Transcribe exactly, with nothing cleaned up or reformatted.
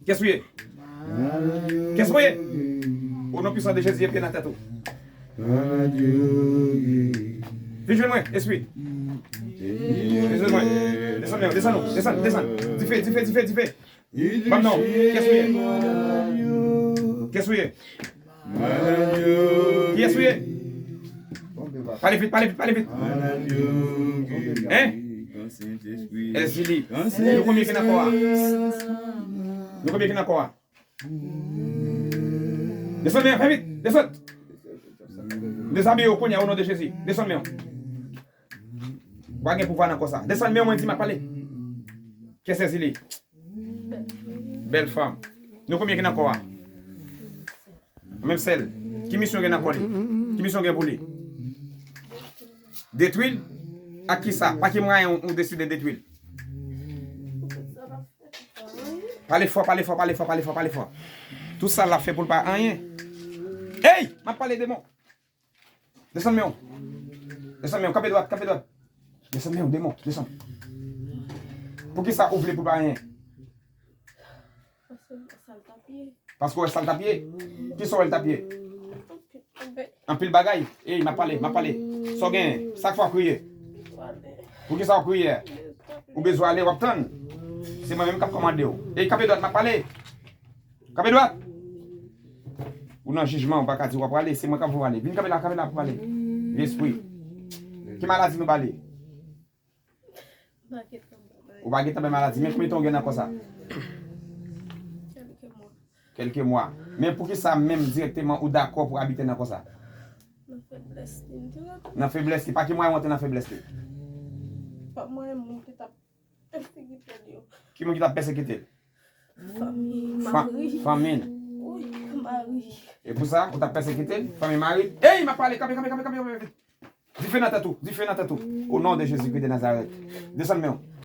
Kiyès ou ye? Kiyès ou ye? O non pwisan de Jezi, pye nan tèt ou. Vin jwenn mwen, espri. Vin jwenn mwen. Desann men, desann ou, desann, desann. Dife, dife, dife, dife. Ban m non. Kiyès ou ye? Kiyès ou ye? Kiyès ou ye? Pale vit, pale vit, pale vit. Hein? Èzili. Nou konbyen ki nan kò a? Nou konbyen ki nan kò a? Desann men an, fè vit. Desann. Dezabiye yo kounye a, o non de Jezi. Desann men an. Ou pa gen pouvwa nan kò sa. Desann men an, mwen di m ap pale. Kiyès Èzili? Bèl fanm. Nou konbyen ki nan kò a? Menm sèl. Ki misyon gen nan kò li? Ki misyon gen pou li? Detwi l? Ak ki sa? Pa ki mwayen ou, ou deside detwi l? Pale fò, pale fò, pale fò, pale fò, pale fò. Tout sa l ap fè pou l pa anyen. Ey! M ap pale demon. Desann men w. Desann men w. Kanpe dwat, kanpe dwat. Desann men w, demon. Desann. Poukisa ou vle pou l pa anyen? Paske sa l t ap ye. Paske w wè sa l t ap ye? Kisa w wè l t ap ye? Anpil bagay. Ey, m ap pale, m ap pale. Sa w genyen? Sa k fè w ap kriye? Poukisa w ap kriye? Ou bezwen ale, w ap tann. Se mwen menm k ap kòmande w. Ey, kanpe dwat, m ap pale. Kanpe dwat. Ou nan jijman, ou pa ka di w ap prale, se mwen k ap voye w ale. Vin kanpe la, kanpe la pou pale. Vye espri. Ki maladi nou ba li? Ou pa gentan bay maladi, men konbyen tan ou gen nan kò sa? Kèlke mwa. Men poukisa menm dirèkteman ou dakò pou abite nan kò sa? Nan feblès li, m te rete. Nan feblès li, pa ki mwayen w antre nan feblès li? Pa mwayen moun ki t ap pèsekite l yo. Ki moun ki t ap pèsekite l? Fanmi, mari. Fanmi l. Wi, mari. E pou sa, ou t ap pèsekite l? Fanmi mari l? Ey, m ap pale, kanpe, kanpe, kanpe, kanpe, kanpe vit. Dife nan tèt ou, dife nan tèt ou. O non de Jezi Kris de Nazarèt. Desann men w.